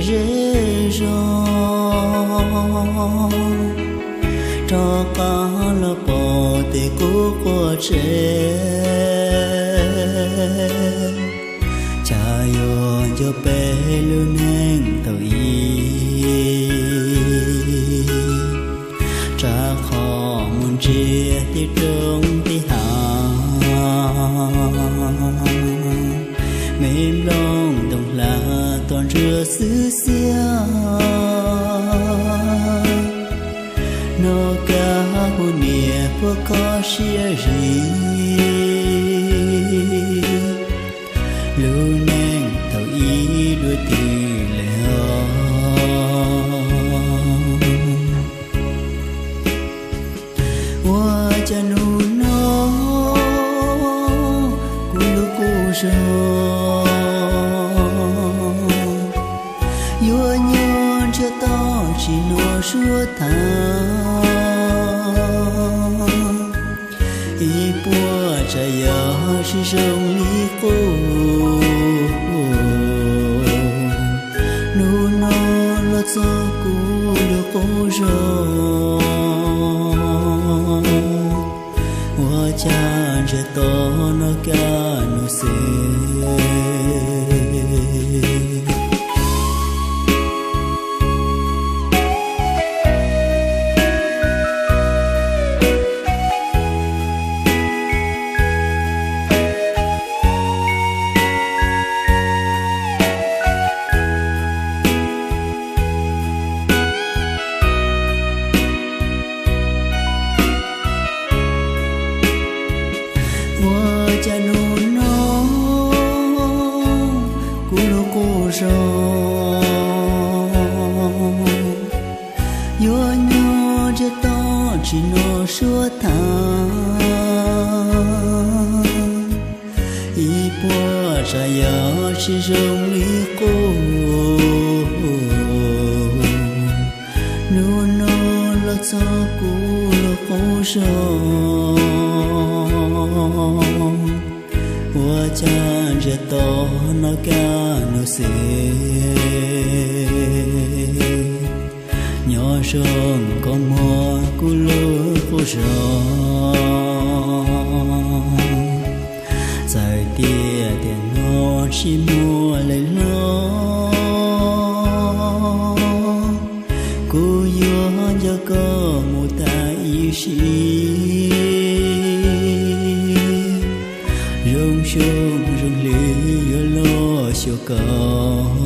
zej zog, rov qab los pom tej qub quaj tsev. Cas yuav nco peb lub neej thaum ub, rau qhov mus ntsia tej roob tej hav, me nplooj ntoo hlab tuaj ntsuab xwb xiab. Hnov kab hu niam puab kho siab zim, lub neej thaum ub dua twg lawm os. Ua cas hnub no kuv lub qub zog yuav nyob ntsiag to tsis hnov suab tham, ib puas tsav yog tsis zoo li qub. Hnub no los txog kuv lub qub zog, ua cas ntsiag to hnov kab hnov xwb. Ua cas hnub no kuv lub qub zog yuav nyob ntsiag to tsis hnov suab tham, ib puas tsav yog tsis zoo li qub. Hnub no los txog kuv lub qub zog, ua cas ntsiag to hnov kab hnov xwb. Nyob zoo koj muag kuv lub qub zog, txawm tias tiam no tsis muaj leej hlob, kuv yuav nco koj mus tas ib sim. Zoo xyoo zoo hli yuav los xyuas koj,